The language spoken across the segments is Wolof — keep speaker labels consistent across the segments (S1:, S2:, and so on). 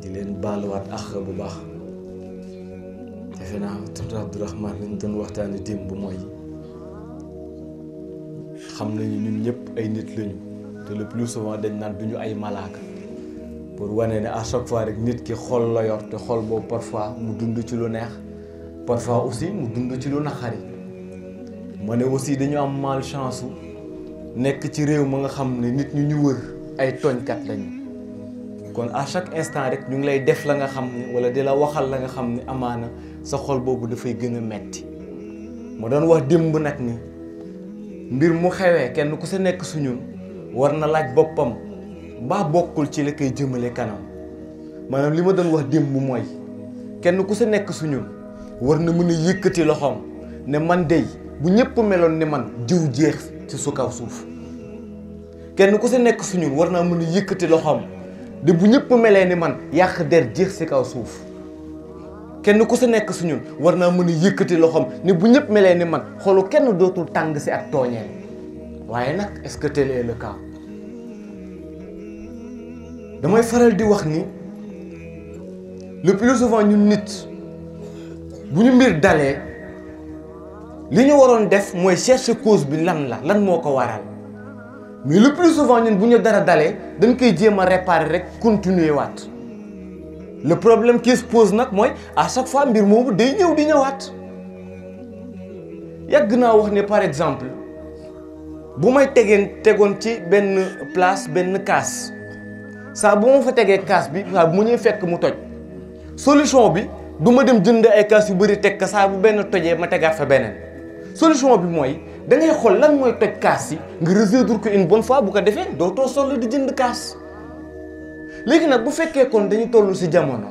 S1: di leen baaluwaat àq bu baax defe naa tonton Abdourahmane lañ doon waxtaane démb mooy xam nañu ñun ñëpp ay nit lañu te le plus souvent dañ naan duñu ay malaaka pour wane ne à chaque fois rek nit ki xol la yor te xol boobu parfois mu dund ci lu neex parfois aussi mu dund ci lu naqari ma ne aussi dañu am malchance nekk ci réew ma nga xam ne nit ñu wër ay tooñkat lañu kon à chaque instant rek ñu ngi lay def la nga xam ne wala di la waxal la nga xam ne amaana sa xol boobu dafay gën a metti ma doon wax démb nag ni mbir mu xewee kenn ku sa nekk suñun war na laaj boppam mbaa bokkul ci la koy jëmale kanam maanaam li ma doon wax démb mooy kenn ku sa nekk suñun war na mën a yëkkati loxoom ne man dey bu ñëpp meloon ni man jiw jeex ci su kaw suuf kenn ku sa nekk suñun war naa mën a yëkkati loxoom de bu ñëpp melee ni man yàq der jeex ci kaw suuf kenn ku sa nekk suñun war naa mën a yëkkati loxoom ne bu ñëpp melee ni man xolu kenn dootul tàng si ak tooñeel waaye nag est-ce que tel est le cas damay faral di wax ni le plus souvent ñun nit bu ñu mbir dalee li ñu waroon def mooy chercher cause bi lan moo ko waral mais le plus souvent ñun bu ñu dara dalee dañ koy jéem a réparer rek continuer waat le problème qui se pose nag mooy à chaque fois mbir moomu day ñëw di ñëwaat yàgg naa wax ne par exemple bu may tegoon ci benn place benn kaas saa bu ma fa tegee kaas bi saa bu mu ñuy fekk mu toj solution bi du ma dem jënd ay kaas yu bëri teg ka saa bu benn tojee ma tegaat fa beneen solution bi mooy da ngay xool lan mooy toj kaas yi nga résoudre ko une bonne fois bu ko defee dootoo soxla di jënd kaas léegi nag bu fekkee kon dañu toll ci jamono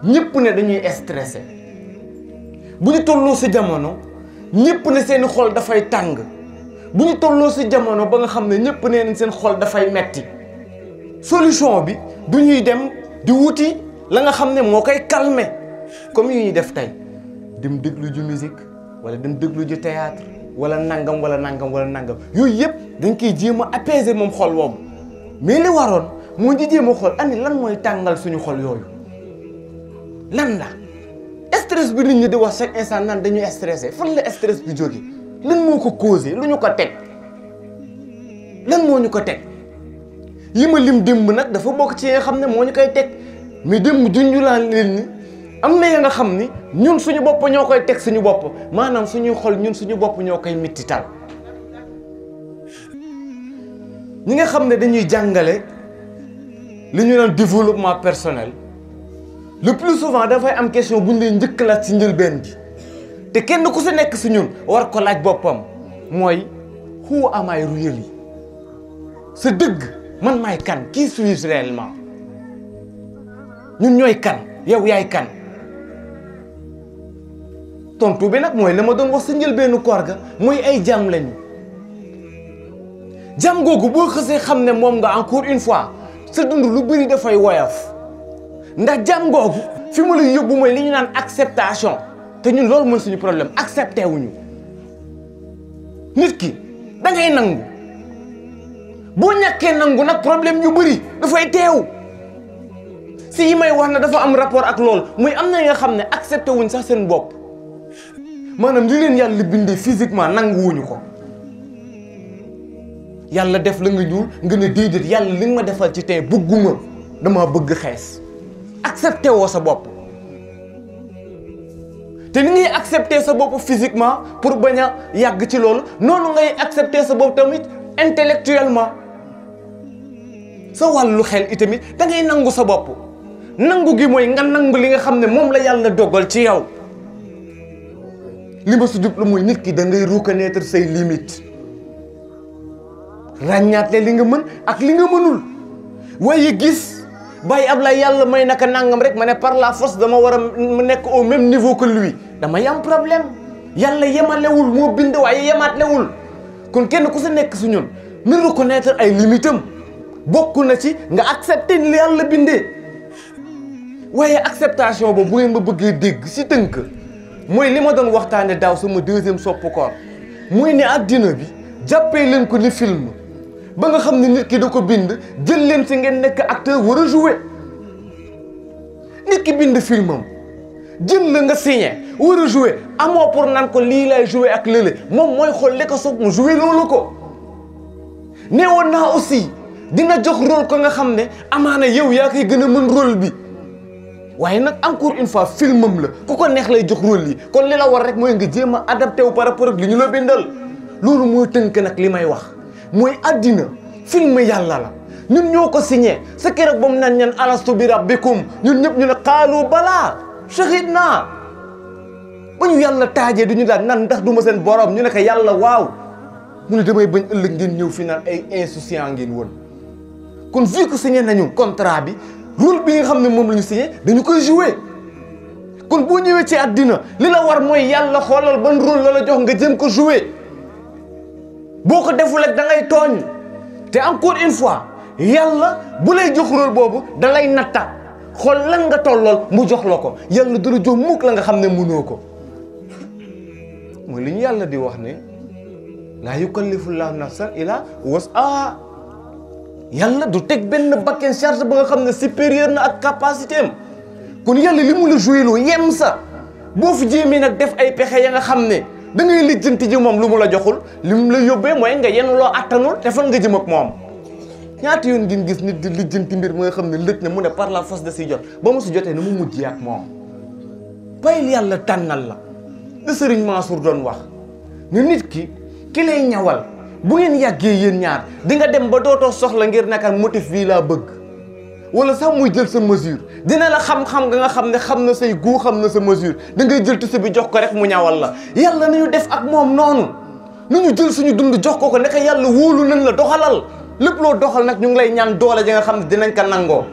S1: ñëpp ne dañuy stressé bu ñu tolloo ci jamono ñëpp ne seeni xol dafay tàng bu ñu tolloo ci jamono ba nga xam ne ñëpp nee nañ seen xol dafay metti solution bi du ñuy dem di wuti la nga xam ne moo koy calmer comme yi ñuy def tey dem déglu ju musique wala dem déglu ju théâtre wala nangam yooyu yëpp dañ koy jéem a apaiser moom xol boobu mais li waroon moo di jéem a xool ani lan mooy tàngal suñu xol yooyu lan la stress bi nit ñi di wax chaque instant naan dañuy stressé fan la stress bi jóge lan moo ko causé lu ñu ko teg lan moo ñu ko teg yi ma lim démb nag dafa bokk ci nga xam ne moo ñu koy teg mais démb junju laa leen ni am na ya nga xam ni ñun suñu bopp ñoo koy teg suñu bopp maanaam suñuy xol ñun suñu bopp ñoo koy mittital ñi nga xam ne dañuy jàngale li ñu naan développement personnel le plus souvent dafay am question bu ñu lay njëkk laaj ci njëlbeen bi te kenn ku si nekk si ñun war ko laaj boppam mooy who am I really sa dëgg man maay kan qui suis-je réellement ñun ñooy kan yow yaay kan tontu bi nag mooy la ma doon wax sa njëlbeenu koor ga mooy ay jàmm lañu jàmm googu boo xësee xam ne moom nga encore une fois sa dund lu bëri dafay woyof ndax jàmm googu fi mu la yóbbu mooy li ñu naan acceptation te ñun loolu mooy suñu problème accepté wuñu nit ki da ngay nangu boo ñàkkee nangu nag problème yu bëri dafay teew si yi may wax na dafa am rapport ak loolu muy am na nga xam ne accepté wuñ sax seen bopp maanaam li leen yàlla bindee physiquement nangu wuñu ko yàlla def la nga ñuul nga ne déedéet yàlla li nga ma defal ci tey bëgguma dama bëgg xees accepté woo sa bopp te ni ngay accepté sa bopp physiquement pour bañ a yàgg ci loolu noonu ngay accepté sa bopp tamit intellectuellement sa wàllu xel itamit da ngay nangu sa bopp nangu gi mooy nga nangu li nga xam ne moom la yàlla dogal ci yow li ma su jublu mooy nit ki da ngay reconnaître say limites ràññaatle li nga mën ak li nga mënul waaye gis bàyyi Ablaye yàlla may naka nangam rek ma ne par la force dama war a nekk au même niveau que lui dama yam problème yàlla yemalewul moo bind waaye yemaatlewul kon kenn ku sa nekk su ñun mi reconnaître ay limitam bokk na ci nga accepter li yàlla bindee waaye acceptation boobu bu ngeen ma bëggee dégg si tënk mooy li ma doon waxtaane daaw sama deuxième soppu koor mooy ne àddina bi jàppee leen ko ni film ba nga xam ne nit ki da ko bind jël leen si ngeen nekk acteur war a jouer nit ki bind filmam jël la nga signé war a jouer amoo pour naan ko lii lay jouer ak lële moom mooy xool li ko soog mu jouer loolu ko neewoon naa aussi dina jox rôle ko nga xam ne amaana yow yaa koy gën a mën rôle bi waaye nag encore une fois filmam la ku ko neex lay jox rôle yi kon li la war rek mooy nga jéem a adapté wu par rapport ak li ñu la bindal loolu mooy tënk nag li may wax mooy àddina film yàlla la ñun ñoo ko signé sa keroog ba mu naan ñan alastu bi rabbikum ñun ñëpp ñu ne xaalu balaa shahidna ba ñu yàlla taajee du ñu daal nan ndax du ma seen borom ñu ne ko yàlla waaw mu ne damay bañ ëllëg ngeen ñëw fi naan ay insouciant ngeen woon kon vu que signé nañu contrat bi rôle bi nga xam ne moom la ñu signé dañu koy jouer kon boo ñëwee ci àddina li la war mooy yàlla xoolal ban rôle la la jox nga jëm ko jouer boo ko deful rek da ngay tooñ te encore une fois yàlla bu lay jox rôle boobu da lay natta xool lan nga tollool mu jox la ko yàlla du la jox mukk la nga xam ne mënoo ko mooy li ñu yàlla di wax ne laa yukallifu llaahu nafsan illaa wus'ahaa yàlla du teg benn bakken charge ba nga xam ne supérieur na ak capacité am kon yàlla li mu la joué loo yem sa boo fi jéemee nag def ay pexe ya nga xam ne da ngay lijjanti ji moom lu mu la joxul li mu la yóbbee mooy nga yenn loo attanul te fan nga jëm ak moom ñaata yoon ngeen gis nit di lijjanti mbir ma nga xam ne lëj na mu ne par la force da siy jot ba mu si jotee na mu mujjee ak moom bàyyil yàlla tànnal la da Sëriñ Mansour doon wax ne nit ki lay ñawal bu ngeen yàggee yéen ñaar di nga dem ba dootoo soxla ngir naka motif bii laa bëgg wala sax muy jël sa mesure dina la xam-xam nga xam ne xam na say goût xam na sa mesure da ngay jël tissu bi jox ko rek mu ñawal la yàlla nañu def ak moom noonu nañu jël suñu dund jox ko naka yàlla wóolu nañ la doxalal lépp loo doxal nag ñu ngi lay ñaan doole ja nga xam ne dinañ ko nangoo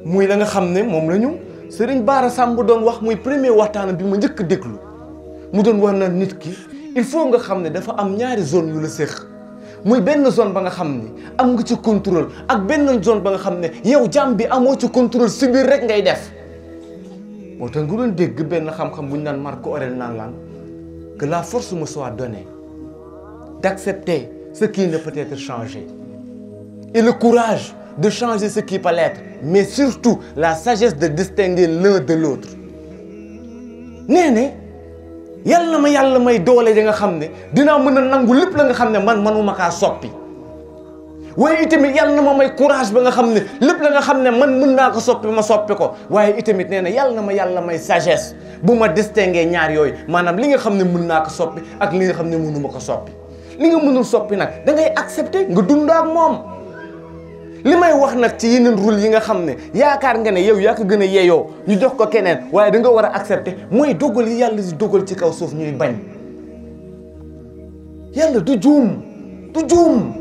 S1: muy la nga xam ne moom la ñu Serigne Bara Samb doon wax muy premier waxtaan bi ma njëkk a déglu mu doon wax na nit ki il faut nga xam ne dafa am ñaari zone yu la séq muy benn zone ba nga xam ni am nga ci contrôle ak benn zone ba nga xam ne yow jàmm bi amoo ci contrôle si biir rek ngay def moo tax nga doon dégg benn xam-xam bu ñu naan Marco Aurèle naan laan que la force me soit donnée d'accepter ce qui ne peut être changé et le courage de changer ce qui peut l'être mais surtout la sagesse de distinguer l'un de l'autre nee ne yàlla na ma yàlla may doole ja nga xam ne dinaa mën a nangu lépp la nga xam ne man manuma kaa soppi waaye itamit yàlla na ma may courage ba nga xam ne lépp la nga xam ne man mën naa ko soppi ma soppi ko waaye itamit nee na yàlla na ma yàlla may sagesse bu ma distinguer ñaar yooyu maanaam li nga xam ne mën naa ko soppi ak li nga xam ne mënuma ko soppi li nga mënul soppi nag da ngay accepter nga dund ak moom li may wax nag ci yeneen rôle yi nga xam ne yaakaar nga ne yow yaa ko gën a yeeyoo ñu jox ko keneen waaye da nga war a accepter mooy dogal yi yàlla di dogal ci kaw suuf ñuy bañ yàlla du juum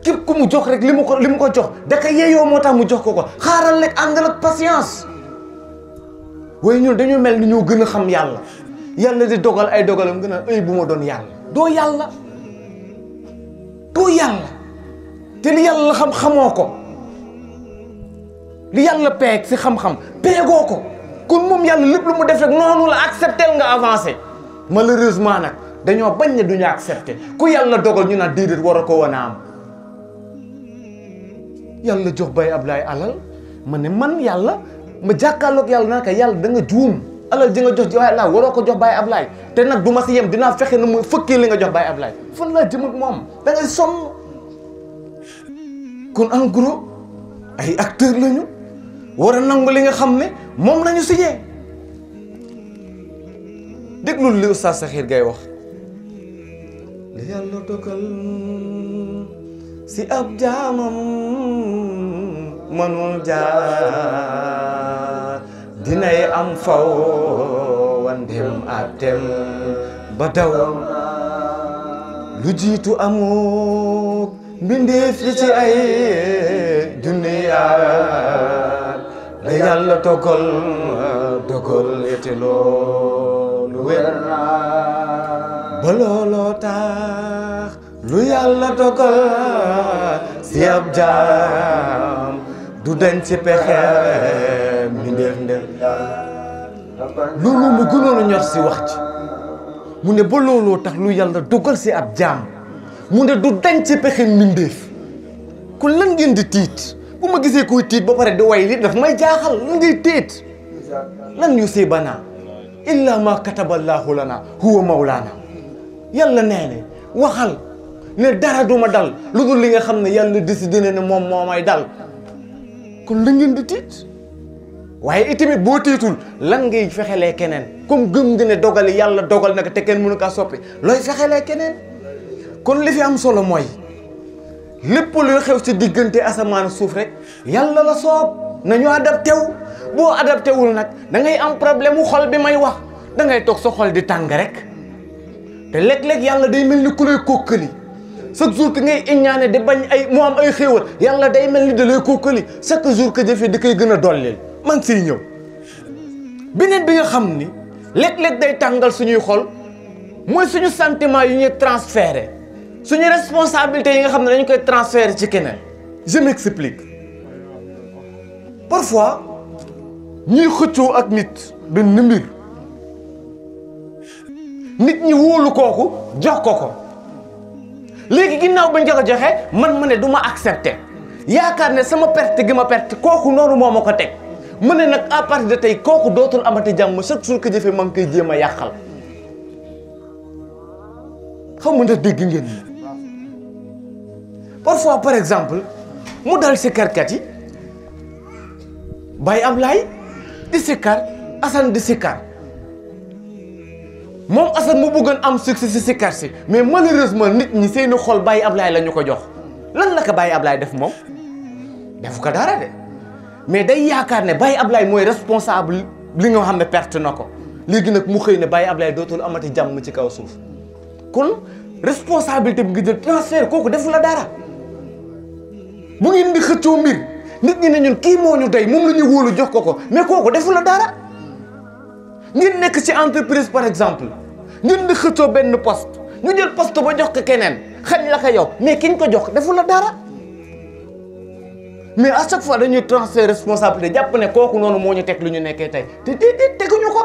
S1: képp ku mu jox rek li mu ko jox da ko yeeyoo moo tax mu jox ko xaaral rek àndal ak patience waaye ñun dañoo mel ni ñoo gën a xam yàlla di dogal ay dogalam gën a ay bu ma doon yàlla doo yàlla te li yàlla xamoo ko li yàlla peeg si xam-xam peegoo ko kon moom yàlla lépp lu mu def rek noonu la accepter nga avancé malheureusement nag dañoo bañ ne duñu accepter ku yàlla dogal ñu naan déedéet war a ko woon a am yàlla jox Baye Ablaye alal ma ne man yàlla ma jàkkaarloog yàlla naa ko yàlla da nga juum alal ji nga jox Baye Ablaye waroo ko jox Baye Ablaye te nag du ma si yem dinaa fexe na mu fëkkee li nga jox Baye Ablaye fan laa jëm ak moom da ngay sonn kon en gros ay acteurs lañu war a nangu li nga xam ne moom lañu signé déglul li Oustaz Sakhir Gaye wax li yàlla dogal si ab jaamam mënul jaar dinay am faw wandem atem ba daw lu jiitu amuk mbindeef yi ci ay junniyaat la yàlla dogal ete loolu wér ba looloo tax lu yàlla dogal si ab jaam du dañ ci pexe mbindeef loolu mu gënoon a ñor si wax ci mu ne ba looloo tax lu yàlla dogal si ab jaam mu ne du dañ ci pexe mbindeef kon lan ngeen di tiit bu ma gisee kuy tiit ba pare di way li daf may jaaxal lan ngay tiit lan yusiibanaa illaa maa kataballaahu lanaa huwa mawlaana yàlla nee ne waxal ne dara duma dal lu dul li nga xam ne yàlla décidé na ne moom moo may dal kon la ngeen di tiit waaye itamit boo tiitul lan ngay fexelee keneen comme gëm nga ne dogali yàlla dogal na ko te kenn mënu kaa soppi looy fexelee keneen kon li fi am solo mooy lépp luy xew ci diggante asamaan suuf rek yàlla la soob nañu adapté wu boo adapté wul nag da ngay am problème mu xol bi may wax da ngay toog sa xol di tàng rek te léeg-léeg yàlla day mel ni ku lay kókkali chaque jour que ngay iññaane di bañ ay mu am ay xéewal yàlla day mel ni da lay kókkali chaque jour que jëfee di koy gën a dolleel man siy ñëw beneen bi nga xam ni léeg-léeg day tàngal suñuy xol mooy suñu sentiment yu ñuy transféré suñu responsabilité yi nga xam ne dañu koy transféré ci keneen je m'explique parfois ñuy xëccoo ak nit benn mbir nit ñi wóolu kooku jox ko léegi ginnaaw bañ ko joxe man ma ne du ma accepté yaakaar ne sama perte gi ma perte kooku noonu moo ma ko teg ma ne nag à partir de tey kooku dootul amati jàmm chaque jour que jëfee ma ngi koy jéem a yàqal xam nga ndax dégg ngeen ni parfois par exemple mu dal sikkarkat yi Baye Ablaye di sikkar Assane di sikkar moom Assane mu bëggoon am succès si sikkar si mais malheureusement nit ñi seeni xol Baye Ablaye la ñu ko jox lan la ko Baye Ablaye def moom def ko dara de mais day yaakaar ne Baye Ablaye mooy responsable li nga xam ne perte na ko léegi nag mu xëy ne Baye Ablaye dootul amati jàmm ci kaw suuf kon responsabilité bi nga jël transfert kooku defu la dara bu ngeen di xëccoo mbir nit ñi ne ñun kii moo ñu doy moom la ñu wóolu jox ko mais kooku defu la dara ngeen nekk ci entreprise par exemple ngeen di xëccoo benn poste ñu jël poste ba jox ko keneen xañ la ko yow mais ki ñu ko jox defu la dara mais à chaque fois dañuy transfert responsabilité jàpp ne kooku noonu moo ñu teg lu ñu nekkee tey te déedéet teguñu ko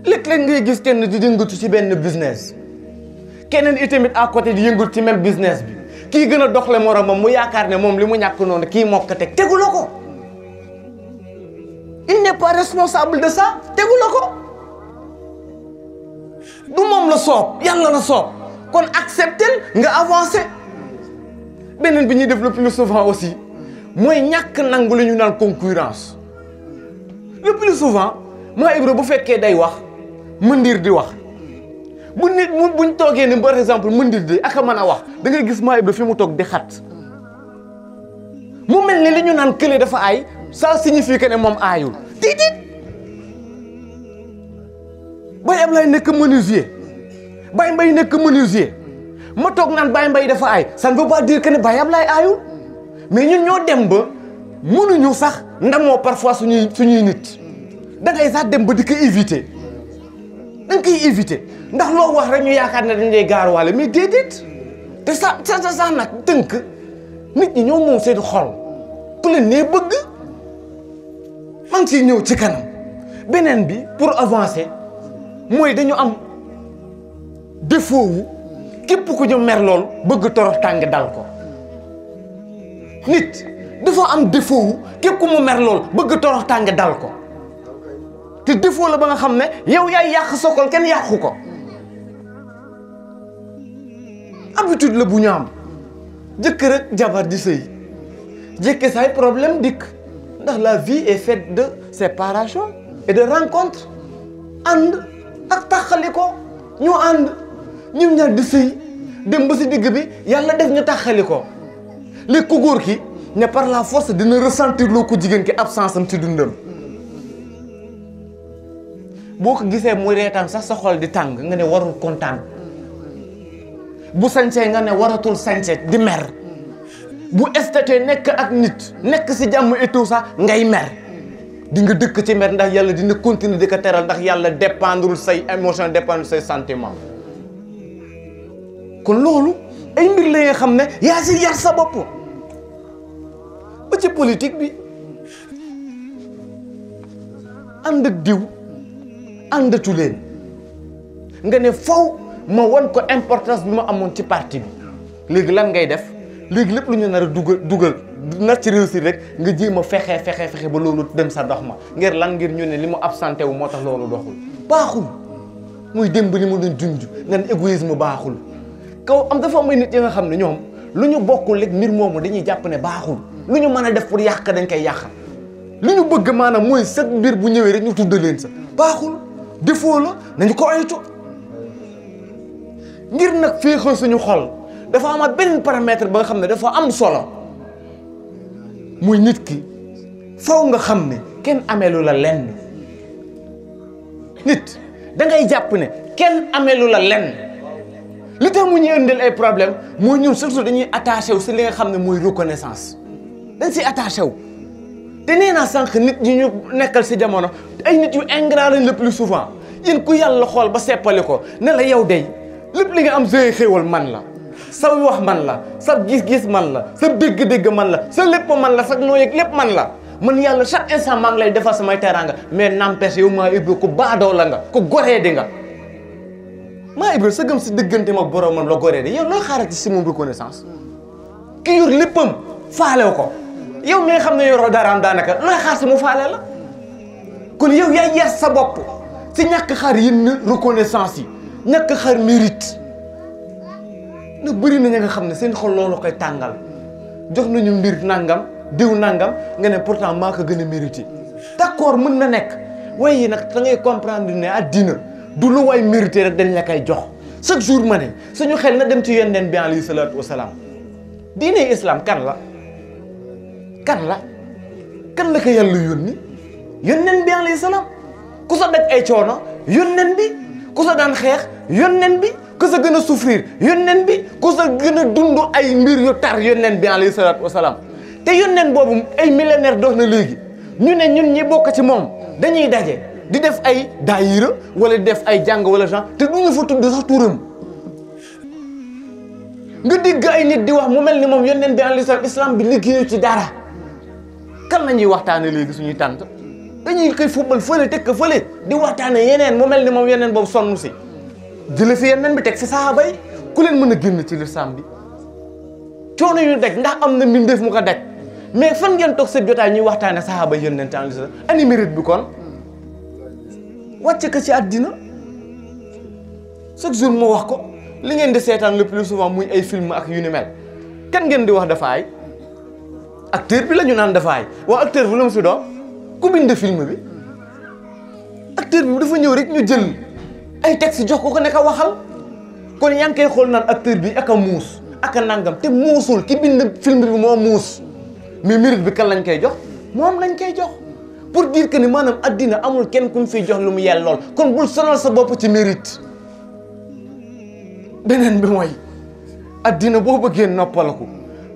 S1: léeg-léeg ngay gis kenn di yëngatu ci benn business keneen itamit à côté di yëngatu ci même business bi kii gën a doxle moromam mu yaakaar ne moom li mu ñàkk noonu kii moo ko teg tegu la ko il n'est pas responsable de ça tegu la ko du moom la soob yàlla la soob kon accepter nga avancer beneen bi ñuy def le plus souvent aussi mooy ñàkk nangu li ñu naan concurrence le plus souvent maa Ibra bu fekkee day wax Mandir di wax bu nit buñ toogee ni par exemple Mandir di ak a mën a wax da ngay gis maa Ibra fi mu toog di xat mu mel ni li ñu naan kële dafa aay ça signifie que ne moom aayul tiitit Baye Ablaye nekk menuisier Baye Mbaye nekk menuisier ma toog naan Baye Mbaye dafa aay ça ne veut pas dire que ne Baye Ablaye aayul mais ñun ñoo dem ba mënuñu sax ndamoo parfois suñuy nit da ngay sax dem ba di ko éviter da nga koy éviter ndax loo wax rek ñu yaakaar ne dañ lay gaaruwaale mais déedéet te sax nag tënk nit ñi ñoo moom seen xol ku leen nee bëgg maa ngi ciy ñëw ci kanam beneen bi pour avancer mooy dañu am défaut wu képp ku ñu mer lool bëgg torox tàng dal ko nit dafa am défaut wu képp ku mu mer lool bëgg torox tàng dal ko te défaut la ba nga xam ne yow yaay yàq sokol kenn yàqu ko habitude la bu ñu am jëkkër ak jabar di sëy jëkke say problème dikk ndax la vie est faite de séparation et de rencontre ànd ak taxali ko ñu ànd ñun ñaar di sëy dem ba si digg bi yàlla def ñu taxali ko léegi ku góor ki ne par la force dina ressentir loo ko jigéen ki absence am ci dundam boo ko gisee muy reetaan sax sa xol di tàng nga ne warul kontaan bu sañsee nga ne waratul sañse di mer bu estate nekk ak nit nekk si jàmm et tout ça ngay mer di nga dëkk ci mer ndax yàlla dina continuer di ko teral ndax yàlla dépendrul say émotion dépendre say sentiment kon loolu ay mbir la nga xam ne yaa si yar sa bopp ba ci politique bi ànd ak diw àndatu leen nga ne faw ma won ko importance bi ma amoon ci parti bi léegi lan ngay def léegi lépp lu ñu nar a dugal nar ci réussir rek nga jéem a fexe ba loolu dem sa dox ma ngir lan ngir ñu ne li mu absenté wu moo tax loolu doxul baaxul. muy démb li mu doon junj nga ne égoïsme baaxul kaw am dafa am ay nit yi nga xam ne ñoom lu ñu bokkul rek mbir moomu dañuy jàpp ne baaxul lu ñu mën a def pour yàq dañ koy yàq li ñu bëgg maanaam mooy sëg mbir bu ñëwee rek ñu tudd leen sa baaxul défaut la nañu ko oytu ngir nag féexal suñu xol dafa amaat benn paramètre ba nga xam ne dafa am solo muy nit ki faw nga xam ne kenn ameelu la lenn nit da ngay jàpp ne kenn ameelu la lenn li tax mu ñuy indil ay problème mooy ñun surtout dañuy attaché wu si li nga xam ne mooy reconnaissance dañ si attaché wu te nee naa sànq nit ñi ñu nekkal si jamono ay nit yu ingrat lañ le plus souvent yéen ku yàlla xool ba seppali ko ne la yow day lépp li nga am sooy xéewal man la sa wax man la sa gis-gis man la sa dégg-dégg man la sa lépp man la sa noo yëg lépp man la man yàlla chaque instant maa ngi lay defal samay teraanga mais n'empêche yow maa Ibra ku baadoo la nga ku goree di nga maa Ibra sa gëm si diggante ma boromam la goree di yow looy xaarati si moom reconnaissance ki yor léppam faalew ko yow mi nga xam ne yoroo daraam daanaka looy xaar si mu faale la kon yow yaay yar sa bopp si ñàkk xaar yenn reconnaissance yi ñàkk xaar mérite na bëri na ña nga xam ne seen xol loolu koy tàngal jox nañu mbir nangam diw nangam nga ne pourtant maa ko gën a mérité d'accord mën na nekk waaye nag da ngay comprendre ne àddina du lu waay mérité rek dañ la koy jox chaque jour ma ne suñu xel na dem ci yonent bi alayhi salaatu wasalaam diine islam kan la ko yàlla yónni yonent bi alayhi salaam ku sa daj ay coono yonent bi ku sa daan xeex yonent bi ku sa gën a souffrir yonent bi ku sa gën a dund ay mbir yu tar yonent bi alayhi salaatu wasalaam te yonent boobu ay millénaire dox na léegi ñu ne ñun ñi bokk ci moom dañuy daje di def ay daayira wala di def ay jàng wala genre te duñu fa tudd sax turam nga digg ay nit di wax mu mel ni moom yonent bi alayhi salaatu islam bi liggéeyu ci dara kan la ñuy waxtaane léegi suñuy tànt dañuy koy football fële teg ko fële di waxtaane yeneen mu mel ni moom yeneen boobu sonn si jële fi yeneen bi teg fi sahaaba yi ku leen mën a génn ci lislaam bi coono yu daj ndax am na mbindeef mu ko daj mais fan ngeen toog seen jotaay ñuy waxtaane sahaaba yi yonent alayhi salaam ani mérite bi kon wàcce ko ci àddina chaque jour moo wax ko li ngeen di seetaan le plus souvent muy ay film ak yu ni mel kan ngeen di wax dafa ay acteur bi la ñu naan dafa ay waaw acteur bi lu mu si doon ku bind film bi acteur bi dafa ñëw rek ñu jël ay texte jox ko ne ko waxal kon yaa ngi koy xool naan acteur bi ak a muus ak a nangam te muusul ki bind film bi moo muus mais mérite bi kan lañ koy jox moom lañ koy jox pour dire que ni maanaam addina amul kenn ku ñu fiy jox lu mu yell lool kon bul sonal sa bopp ci mérite. beneen bi mooy addina boo bëggee noppalaku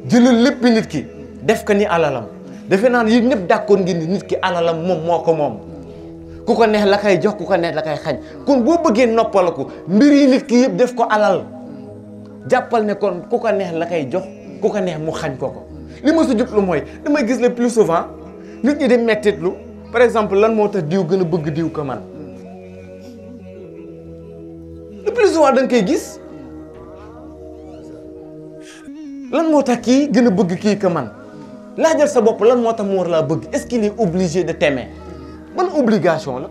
S1: jëlal lépp nit ki def ko ni alalam defe naan yi ñëpp d'accord ngeen ni nit ki alalam moom moo ko moom ku ko neex la koy jox ku ko neex la koy xañ kon boo bëggee noppalaku mbir yi nit ki yëpp def ko alal jàppal ne kon ku ko neex la koy jox ku ko neex mu xañ ko ko li ma si jublu mooy damay gis le plus souvent nit ñi di mettitlu par exemple lan moo tax diw gën a bëgg diw ko man le plus souvent da nga koy gis lan moo tax kii gën a bëgg kii ko man laajal sa bopp lan moo tax mu war laa bëgg est-ce qu'il est obligé de t'aimer ban obligation la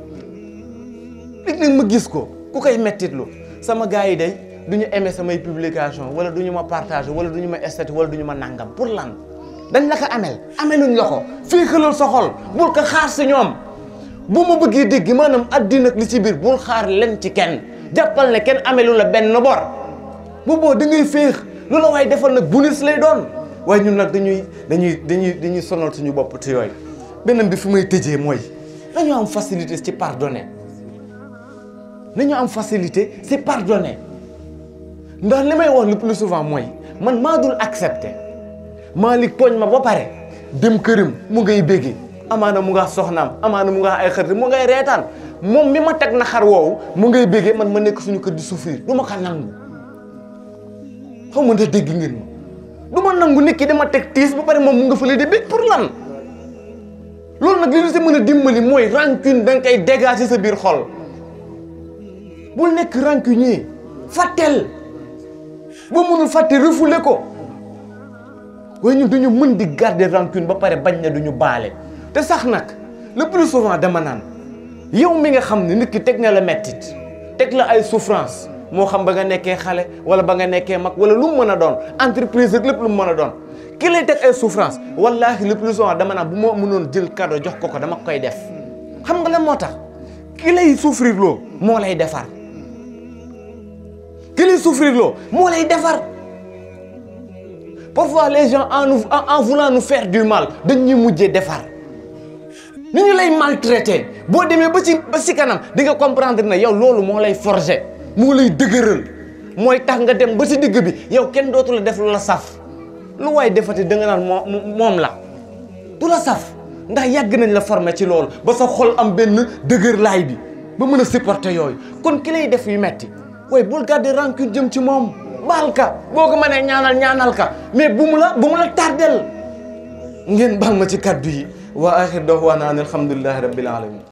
S1: léegi nag ma gis ko ku koy mettitlu sama gars yi day du ñu aimer samay publication wala du ñu ma partager wala du ñu ma statut wala du ñu ma nangam pour lan dañ la ko ameluñ la ko fii xelal sa xol bul ko xaar si ñoom bu ma bëggee dégg maanaam addina li ci biir bul xaar len ci kenn jàppal ne kenn amelu la benn bor bu boo da ngay féex lu la waaye defal nag bonus lay doon waaye ñun nag dañuy sonal suñu bopp te yooyu beneen bi fi may tëjee mooy nañu am facilité ci pardonner nañu am facilité ci pardonner ndax li may wax le plus souvent mooy man maa dul accepter Malick tooñ ma ba pare dem këram mu ngay bégge amaana mu nga soxnaam amaana mu nga ay xarit mu ngay reetaan moom mi ma teg na xar woowu mu ngay bégge man ma nekk suñu kër di souffrir du ma ko nangu xaw ma ndax dégg ngeen ma du ma nangu nit ki dama teg tiis ba pare moom mu nga fële di bég pour lan loolu nag li ñu si mën a dimbali mooy rancune da nga koy dégager sa biir xol bul nekk rancunier fàtteel boo mënul fàtte refoulé ko waaye ñun duñu mën di garder rancune ba pare bañ ne duñu baale. te sax nag le plus souvent dama naan yow mi nga xam ne nit ki teg na la mettit teg la ay souffrance moo xam ba nga nekkee xale wala ba nga nekkee mag wala lu mu mën a doon entreprise ak lépp lu mu mën a doon ki lay teg ay souffrance wallahi le plus souvent dama naan bu ma mënoon jël cadeau jox ko dama koy def. xam nga lan moo tax ki lay souffrir loo moo lay defar ki lay souffrir loo moo lay defar. Parfois les gens en voulant nous faire du mal dañuy mujjee defar ni ñu lay maltraité boo demee ba ci kanam di nga comprendre ne yow loolu moo lay forger moo lay dëgëral mooy tax nga dem ba ci digg bi yow kenn dootu la def lu la saf lu waay defati da nga naan moom la du la saf ndax yàgg nañ la former ci loolu ba sa xol am benn dëgër laay bi ba mën a supporter yooyu kon ki lay def yu metti waaye bul garder rancune jëm ci moom. baal ka boo ko mënee ñaanal ka mais bu mu la tardel ngeen baal ma ci kaddu yi wa axir da'waana alhamdulillahi rabbil alamin